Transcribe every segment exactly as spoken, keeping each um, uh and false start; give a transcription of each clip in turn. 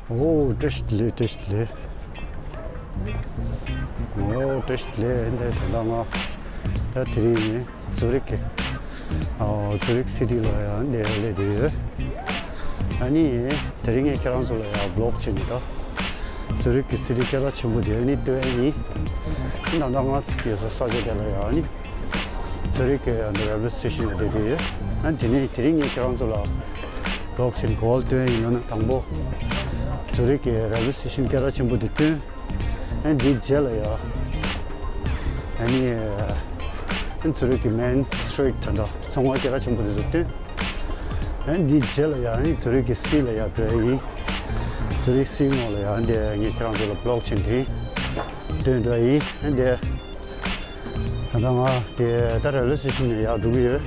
ཨོ་བཀྲ་ཤིས་བདེ་ལེགས། བཀྲ་ཤིས་བདེ་ལེགས། ཨོ་བཀྲ་ཤིས་བདེ་ལེགས། འདི་ད་ལྟ་ང་ད་དེ་རིང་ནི་ཛུ་རིག་གི་ཨོ་ཛུ་རིག་སི་ཊི་ལ་ཡང་འདི་སླེབས་བསྡད་ཡོད། ཨ་ནི་དེ་རིང་ངས་ཁྱེད་རང་ཚོ་ལ་ཡང་བི་ལོག་བྱས་ནས་ད་ཛུ་རིག་གི་སི་ཊི་སྐད་གྲགས་ཆེན་པོ་དེ་ནི་སྟོན་ཡིན། ད་ལྟ་ང་ཡོད་ས་ས་ཆ་དེ་ལ་ཡང་ནི་ཛུ་རིག་གི་ཨ་ནི་རེལ་ཝེ་སི་ཊེ་ཤན་ལ་བསྡད་བསྡད་ཡོད། ཨ་ནི་དེ་ནི་དེ་རིང་ངས་ཁྱེད་རང་ཚོ་ལ་བི་ལོག་བྱས་ནས་ག་པར་སྟོན་ཡིན་ལབ་ན། དང་པོ་ཛུ་རིག་གི་རེལ་ཝེ་སི་ཊེ་ཤན་སྐད་གྲགས་ཆེན་པོ་དེ་སྟོན། ཨ་ནི་དེའི་རྗེས་ལ་ཡང་ཨ་ནི་ཨ་ནི་ཛུ་རིག་གི་མེན་སི་ཊི་རིཊ་ད་ལྟ་མཚོ་སྔོན་སྐད་གྲགས་ཆེན་པོ་དེ་ཚོ་སྟོན། ཨ་ནི་དེའི་རྗེས་ལ་ཡང་ཨ་ནི་ཛུ་རིག་གི་སི་ལ་ཡང་འགྲོ་ཡ་ཡིན། ཛུ་རིག་སི་ངོས་ལ་ཡང་འདི་ངས་ཁྱེད་རང་ཚོ་ལ་བི་ལོག་བྱས་ནས་དེ་རིང་སྟོན་འགྲོ་ཡ་ཡིན། ཨ་ནི་དེ་ད་ལྟ་ང་དེ་ད་རེལ་ཝེ་སི་ཊེ་ཤན་ནས་ཡར་འགྲོ་གི་ཡོད།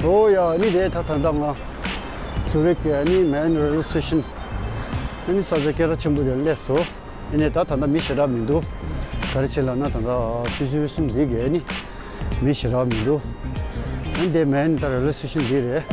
ཨོ་ཡ། ཨ་ནི་དེ་ད་ད་ལྟ་ང་ཛུ་རིག་གི་ཨ་ནི་མེན་རེལ་ཝེ་སི་ཊེ་ཤན། ཨ་ནི་ས་ཆ་སྐད་གྲགས་ཆེན་པོ་དེར་སླེབས་སོང་། ཨ་ནི་ད་ད་ལྟ་མི་ཞེ་དྲག་མི་འདུག་ག་རེ་བྱས་ལབ་ན་ད་ལྟ་སི་ཅུ་ཨེ་ཤན་འདི་གི་ཨ་ནི་མི་ཞེ་དྲག་མི་འདུག་ཨ་ནི་དེ་མེན་ད་རེལ་ཝེ་སི་ཊེ་ཤན་འདི་རེད།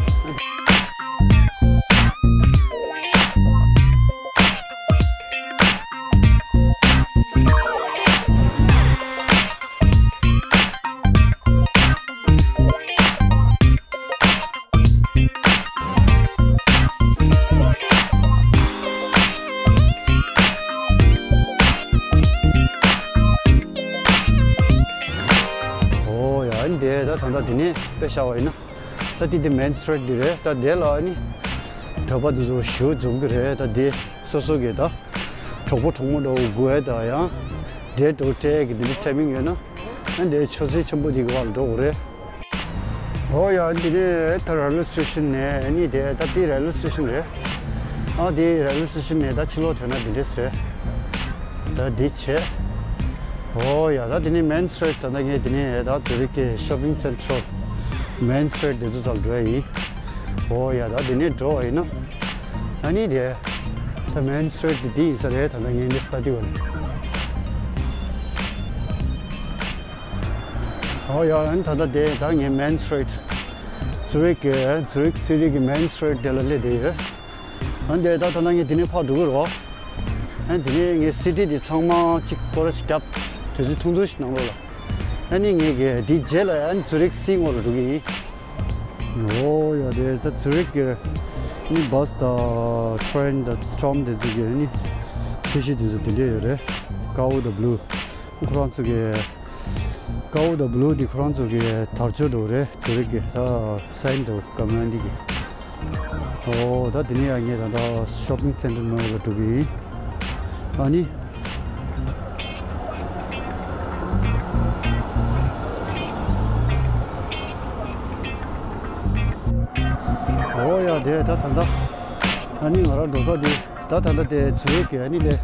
ཨོ་ཡ། ཨ་ནི་དེ་ད་ད་ལྟ་དེ་ནས་དཔེ་བཞག་པ་ཡིན་ན། ད་དེ་དེ་མེན་སི་ཊི་རིཊ་འདི་རེད། ད་དེ་ལ་ཨ་ནི་གྲྭ་པ་དེ་ཚོ་ཞེ་པོ་འཛོམས་ཀྱི་རེད། ད་དེ་སོ་སོ་གི་ད་གྲོགས་པོ་གྲོགས་མོ་འདྲ་བོ་དགོས་ཡ་ད་ཡང་ཌེ་ཊི་འདྲ་བོ་སྤྲད་ཡ་གི་དེ་འདྲའི་ཊའི་མིང་ཡོད་ན། ཨ་ནི་དེ་ཆུ་ཚོད་ཆེན་པོ་དེ་གི་བར་འགྲོ་དགོས་རེད། ཨོ་ཡ། འདི་ནི་ད་རེལ་ཝེ་སི་ཊེ་ཤན་ནས་ཨ་ནི་དེ་ད་དེ་རེལ་ཝེ་སི་ཊེ་ཤན་རེད། ཨ་དེ་རེལ་ཝེ་སི་ཊེ་ཤན་ནས་ད་ཕྱི་ལོགས་ཐོན་ན་འདི་འདྲས་རེད། ད་འདི་བྱས། ཨོ་ཡ། ད་འདི་ནི་མེན་སི་ཊི་རིཊ། ད་ད་ངས་འདི་ནི་ད་ཛུ་རིག་གི་ཤོ་པིང་སེན་ཊར་མེན་སི་ཊི་རིཊ་འདི་ཚོ་ཚར་འགྲོ་ཡ་ཡིན། ཨོ་ཡ། ད་འདི་ནས་འགྲོ་བ་ཡིན་ན། ཨ་ནི་དེ་ད་མེན་སི་ཊི་རིཊ་འདི་ཡིན་ས་རེད། ད་ད་ངས་འདི་ལྟ་དུས་བ་ནི། ཨོ་ཡ། ཨ་ནི་ད་ལྟ་དེ་ད་ངས་མེན་སི་ཊི་རིཊ། ཛུ་རིག་གི་ཛུ་རིག་སི་ཊི་གི་མེན་སི་ཊི་རིཊ་དེ་ལ་སླེབས་བསྡད་ཡོད། ཨ་ནི་དེ་ད་ད་ལྟ་ངས་དེ་ནས་ཕར་འགྲོ་གི་རེད། ཨ་ནི་དེ་ནས་ངས་སི་ཊི་དེ་ཚང་མ་གཅིག་སྐོར་ར་ཞིག་བརྒྱབ། དུས་ཚོད་ཐུང་ཐུང་ཞིག་ནང་ལོགས་ལ། ཨ་ནི་ངས་གི་དེའི་རྗེས་ལ་ཨ་ནི་ཛུ་རིག་སི་ངོས་ལ་འགྲོ་གི་ཡིན། ཨོ་ཡ། དེ་ད་ཛུ་རིག་གི་ནི་བྷ་སི་དང་ཊེ་རེན་དང་ཊི་རམ་དེ་ཚོ་གི་ནི་ཚོས་གཞི་དེ་ཚོ་དེ་འདྲས་ཡོད་རེད། དཀར་པོ་དང་བྷུ་ལུ། ཁོ་རང་ཚོ་གི་དཀར་པོ་དང་བྷུ་ལུ་དེ་ཁོ་རང་ཚོ་གི་དར་ལྕོག་འདྲ་བོ་རེད། ཛུ་རིག་གི་ད་སའིན་འདྲ་བོ་ཀོ་མི་ནི་ཊི་གི། ཨོ་ད་དེ་ནས་ཡང་ངས་ད་ལྟ་ཤོ་པིང་སེན་ཊར་ནང་ལ་འགྲོ་གི་ཡིན། ཨ་ནི། ཨོ་ཡ། དེ་ད་ད་ལྟ་ཨ་ནི་ང་རང་འགྲོ་ས་དེ། ད་ད་ལྟ་དེ་ཛུ་རིག་གི་ཨ་ནི་དེ་ད་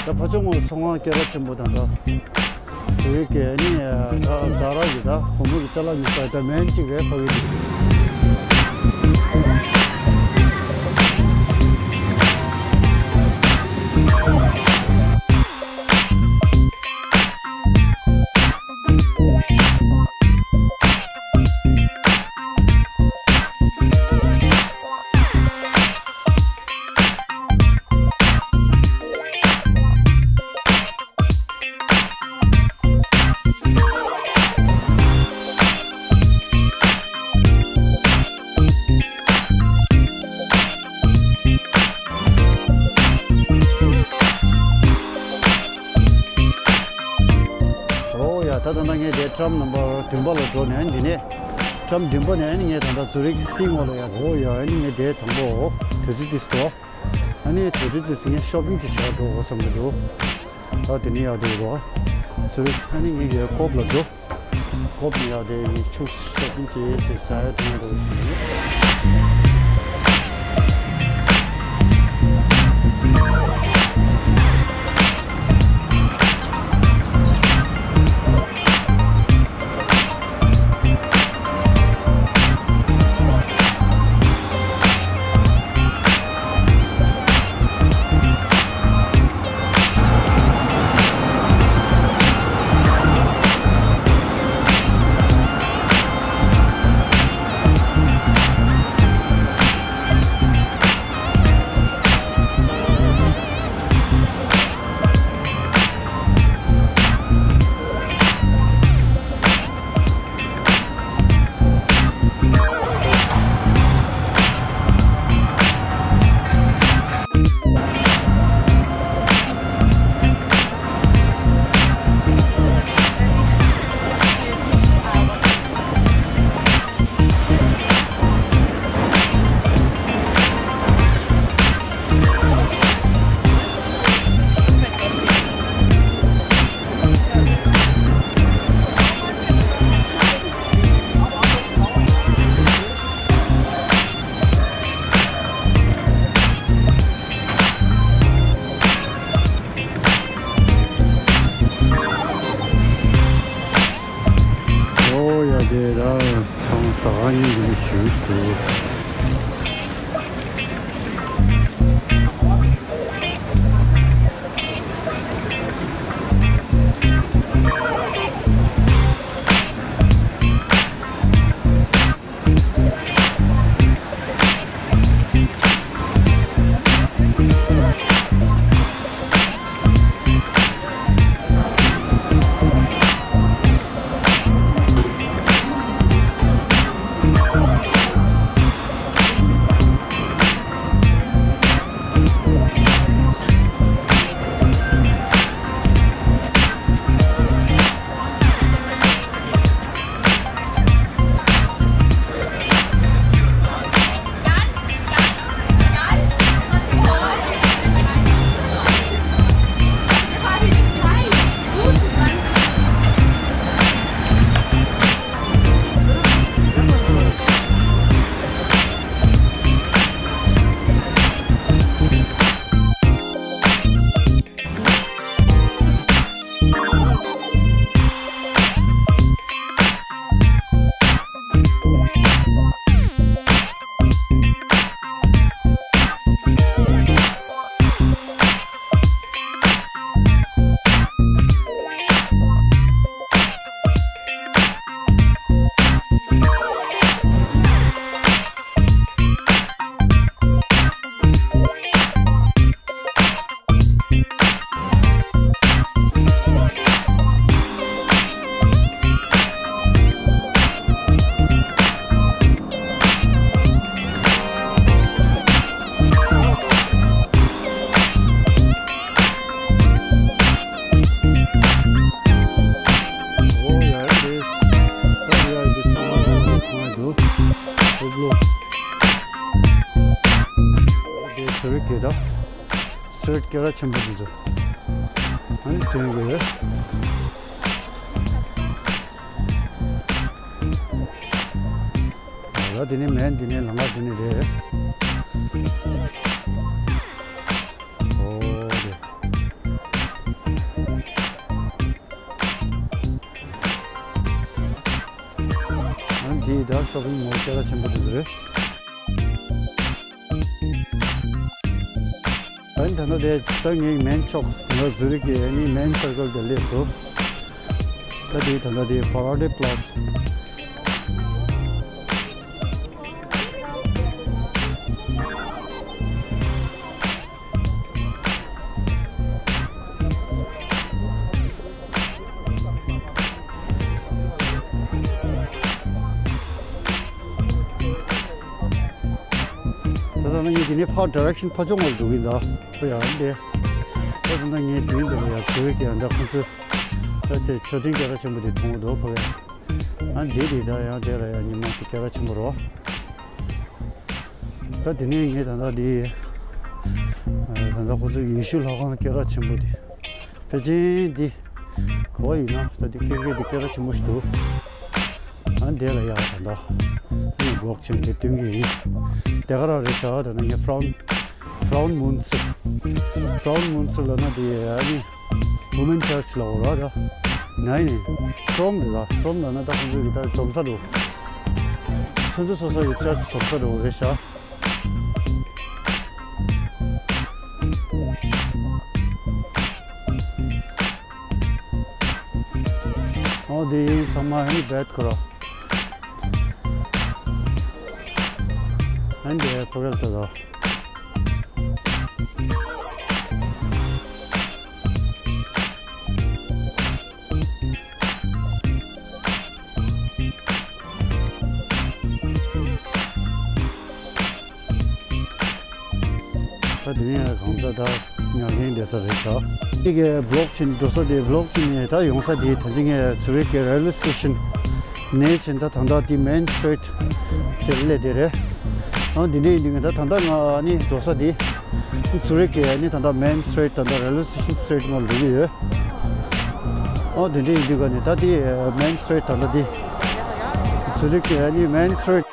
ཕར་ཕྱོགས་ངོས་མཚོ་སྔོན་སྐད་གྲགས་ཆེན་པོ་དང་འདྲ། ཛུ་རིག་གི་ཨ་ནི་ད་ད་རག་གི་ད་བུ་མོ་གི་ཅ་ལག་ཉོ་ས་ད་མེན་གཅིག་རེད། ཕ་གི་དེ། ཨོ་ཡ། ད་ད་ལྟ་ངས་དེ་ཊམ་ནམ་བར་བདུན་པ་ལ་འགྲོ་ནས་འདི་ནས་ཊམ་བདུན་པ་ནས་ངས་ད་ལྟ་ཛུ་རིག་སི་ངོས་ལ་ཡ། ཨོ་ཡ། ཨ་ནི་ངས་དེ་དང་པོ་དུས་ཚོད་ཏིས་ཏོ། ཨ་ནི་དུས་ཚོད་ཏིས་ངས་ཤོ་པིང་ཅིག་བྱ་འགྲོ་དགོས་བསམ་གྱི་འདུག་ད་དེ་ནས་ཡར་འགྲོ་གི་རོ། ཙི་རི། ཨ་ནི་ངེད་ཀྱི་ཀོབ་ལ་འགྲོ། ཀོབ་ནས་ཡར་དེ་ནི་ཆུ་ཤོ་པིང་བྱེད་ཅེས་ཟ་ཡ་དེ་ན་འགྲོ་ཞིག་ཡིན། ཨོ་ཡ་དེ་ར་ཚང་ས་ཨ་ནི་འདི་ཞུ་ཞུ། ཨོ་ཡ་རེད། ད་ཡ་རེད། ཚང་མ་ཚང་མ་འདུག་ཨོ་ལོ། དེ་ཚུར་གྱི་ད་ཚུར་སྐད་གྲགས་ཆེན་པོ་འདི་ཚོ། ཨ་ནི་དོན་གྱི་རེད། ད་དེ་ནི་མེན། དེ་ནི་ལམ་ཁ་དེ་ནི་རེད། ཨོ་རེད། ཨ་ནི་དེ་ད་ཤོ་པིང་མོལ་སྐད་གྲགས་ཆེན་པོ་དེ་ཚོ་རེད། ཨ་ནི་ད་ནི་དེ་ད་ངའི་མེན་ཕྱོགས་ད་ནི་ཛུ་རིག་གི་ཨ་ནི་མེན་སར་ཀལ་དེ་སླེབས་སོང་། ད་དེ་ད་ནི་དེ་པ་ར་ཌེ་པི་ལ་ཛ། ད་ལྟ་ངས་འདི་ནས་ཕར་ཌི་རེག་ཤན་ཕར་ཕྱོགས་ལ་འགྲོ་གི་ཡིན་ད། ཨོ་ཡ་འདི། ད་ལྟ་ངས་དུས་འདི་ལ་ཡ་བྱེད་ཀྱི་ཡ་འདྲ་ཁོང་ཚོས། ད་དེ་མཆོད་རྟེན་སྐད་གྲགས་ཆེན་པོ་དེ་མཐོང་གི་འདུག་ཕ་གི། ཨ་འདི་དེ་ད་ཡང་དེ་ལ་ཡང་ཉི་མ་དེ་སྐད་གྲགས་ཆེན་པོ་རེད། ད་དེ་ནས་ངས་ད་ལྟ་དེ། ད་ལྟ་ཁོ་ཚོའི་ཡེ་ཤུ་ལྷ་ཁང་སྐད་གྲགས་ཆེན་པོ་དེ། ཕལ་ཆེར་འདི། ག་བ་ཡིན་ན་ད་དེ་སྐད་སྐད་དེ་སྐད་གྲགས་ཆེན་པོ་ཞིག་འདུག་ཨ་འདི་ལ་ཡང་ད་ལྟ། ངས་བི་ལོག་ཆེན་དེ་སྟོན་གྱི་ཡིན། དེ་ག་རང་རེད་ཤག་ད་ནི་ངས་ཕ་རོན། ཕ་རོན་མུན་སི། ཕ་རོན་མུན་སི་ལབ་ན་དེ་ཨ་ནི་ཝུ་མེན་ཅར་ཅི་ལབ་འོ་ར་ད། ནའི་ནི་ཕ་རོན་རེད་ད། ཕ་རོན་ལབ་ན་ད་ཁོང་ཚོ་གི་ད་འཛོམས་ས་འགྲོ། ཚོན་ཚོད་སོ་སོ་ཡི་ཅར་ཅི་འཛོམས་ས་འགྲོ་རེད་ཤག་ཨོ་དེ་ཚང་མ་ཨ་ནི་བེད་ཁོ་ར། ཨ་ནི་དེ་ཕོ་གལ་ད་ད། ད་དེ་ནས་གང་ས་ད་ཉར་མཁན་བསྡད་ས་རེད་ཤག་ཨ་ནི་གི་བི་ལོག་ཆེན་འགྲོ་ས་དེ་བི་ལོག་ཆེན་ནས་ད་ཡོང་ས་དེ་ད་ཅི་ངས་ཛུ་རིག་གི་རེལ་ཝེ་སི་ཊེ་ཤན་ནས་ཕྱིན་ད་ད་ལྟ་དེ་མེན་སི་ཊི་རིཊ་ཅེས་སླེབས་དེ་རེད། ཨ་འདི་འདྲ་ཡིན་དུས་ད་ད་ལྟ་ང་ཨ་ནི་འགྲོ་ས་དེ་ཛུ་རིག་གི་ཨ་ནི་ད་ལྟ་མེན་སི་ཊི་རིཊ་ད་ལྟ་རེལ་ཝེ་སི་ཊེ་ཤན་སི་ཊི་རིཊ་ནང་འགྲོ་གི་ཡོད། ཨ་འདི་འདྲ་ཡིན་དུས་ག་ནས་ད་དེ་མེན་སི་ཊི་རིཊ་ད་ལྟ་དེ་ཛུ་རིག་གི་ཨ་ནི་མེན་སི་ཊི་རིཊ།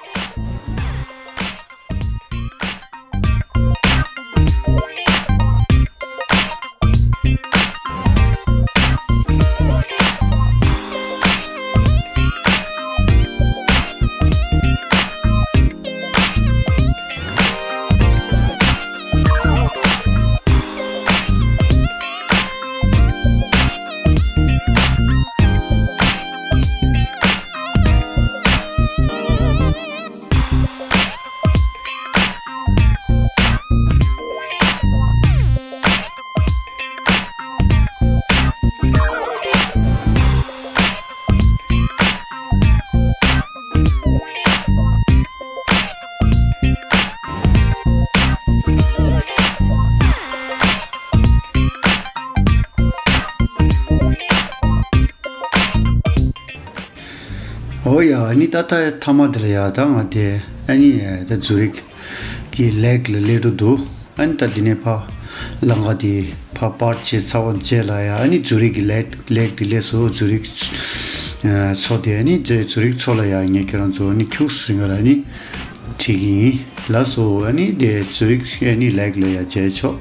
ཨོ་ཡ། ཨ་ནི་ད་ལྟ་མཐའ་མ་དེ་ལ་ཡ་ད་ང་དེ་ཨ་ནི་ད་ཛུ་རིག་གི་ལེག་ལ་སླེབས་འགྲོ་འདུག་ཨ་ནི་ད་འདི་ནས་ཕར་ལམ་ཁ་དེ་ཕར་པར་བྱས་ཚར་བ་རྗེས་ལ་ཡ་ཨ་ནི་ཛུ་རིག་གི་ལེག་ལེག་དེ་སླེབས་སོང་། ཛུ་རིག་མཚོ་དེ་ཨ་ནི་ཛུ་རིག་མཚོ་ལ་ཡ་ངས་ཁྱེད་རང་ཚོ་ཨ་ནི་ཁྱུག་ཙམ་རིང་ལ་ཨ་ནི་ཁྲིད་ཀྱི་ཡིན་ལགས་སོ། ཨ་ནི་དེ་ཛུ་རིག་ཨ་ནི་ལེག་ལ་ཡ་མཇལ་ཆོག་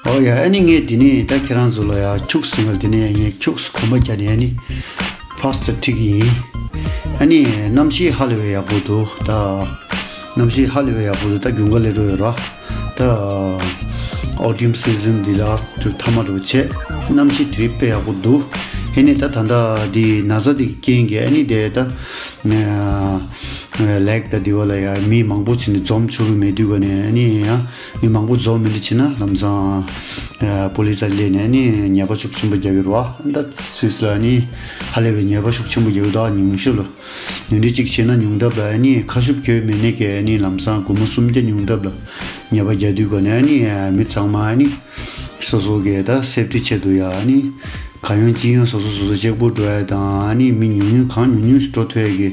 ཨོ་ཡ། ཨ་ནི་ངས་འདི་ནས་ད་ཁྱེད་རང་ཚོ་ལ་ཡ་ཁྱུག་ཙམ་ལ་འདི་ནས་ངས་ཁྱུག་ཙམ་གོམ་པ་རྒྱག་ནས་ཨ་ནི་ཕར་ཙམ་ཁྲིད་ཀྱི་ཡིན། ཨ་ནི་གནམ་གཤིས་ཧ་ལས་པའི་ཡག་པོ་འདུག་ད་གནམ་གཤིས་ཧ་ལས་པའི་ཡག་པོ་འདུག་ད་དགུན་ཁ་སླེབས་འགྲོ་ཡོད་ར། ད་ཨོ་ཊམ་སི་ཛན་འདི་ལ་མཐའ་མ་འགྲོ་བྱས་གནམ་གཤིས་དེ་རིང་དཔེ་ཡག་པོ་འདུག་ཨ་ནི་ད་ད་ལྟ་འདི་ན་ཚ་འདི་རྐྱེན་གྱིས་ཨ་ནི་དེ་ད་ལེག་ད་འདི་བ་ལ་ཡ་མི་མང་པོ་བྱས་ནས་འཛོམས་ཆོག་གི་མེད་དུས་ག་ནས་ཨ་ནི་ཡ། མི་མང་པོ་འཛོམས་མི་འདི་བྱས་ན་ལམ་སང་པོ་ལི་སི་ལ་སླེབས་ནས་ཨ་ནི་ཉེས་པ་ཤུགས་ཆེན་པོ་རྒྱག་གི་རེད་བ། ད་སུད་སི་ལ་ཨ་ནི་ཧ་ལས་པའི་ཉེས་པ་ཤུགས་ཆེན་པོ་རྒྱག་གི་འདུག་ཉུང་ཤོས་ལ་ཉུང་འདྲི་གཅིག་བྱས་ན་ཉུང་མཐའ་ལ་ཨ་ནི་ཁ་ཤུབས་གྱོན་མེད་ནས་ཀྱི་ཨ་ནི་ལམ་སང་སྒོར་མོ་སུམ་བརྒྱ་ཉུང་མཐའ་ལ་ཉེས་པ་རྒྱག་དུས་ག་ནས་ཨ་ནི་མི་ཚང་མ་ཨ་ནི་སོ་སོ་གི་ད་སེབ་ཊི་ཆེད་དུ་ཡ་ཨ་ནི་ག་ཡོང་ཅི་ཡོང་སོ་སོ་སོ་སོ་གཅིག་པུ་འགྲོ་ཡ་དང་ཨ་ནི་མི་ཉུང་ཉུང་གང་ཉུང་ཉུང་ཞིག་འགྲོ་ཐུབ་ཡ་གི་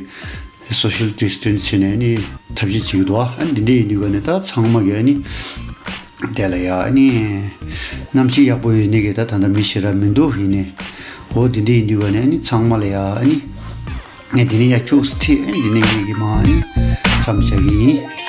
སོ་ཤལ་ཌི་སི་ཊན་སི་བྱས་ནས་ནི་ཐབས་ཤེས་བྱེད་ཀྱི་འདུག་ཨ་ནི་འདི་འདྲ་ཡིན་དུས་ག་ནས་ད་ཚང་མ་གི་ཨ་ནི་དེ་ལ་ཡ་ཨ་ནི་གནམ་གཤིས་ཡག་པོ་ཡོད་ནི་གི་ད་ད་ལྟ་མི་ཞེ་དྲག་མི་འདུག་ཡིན་ནི་འོ་འདི་འདྲ་ཡིན་དུས་ག་ནས་ཨ་ནི་ཚང་མ་ལ་ཡ་ཨ་ནི་ངས་འདི་ནས་ཡ་ཁྱུག་ཙམ་ཁྲིད། ཨ་ནི་འདི་ནས་ངས་གི་མ་ཨ་ནི་མཚམས་བཞག་གི་ཡིན།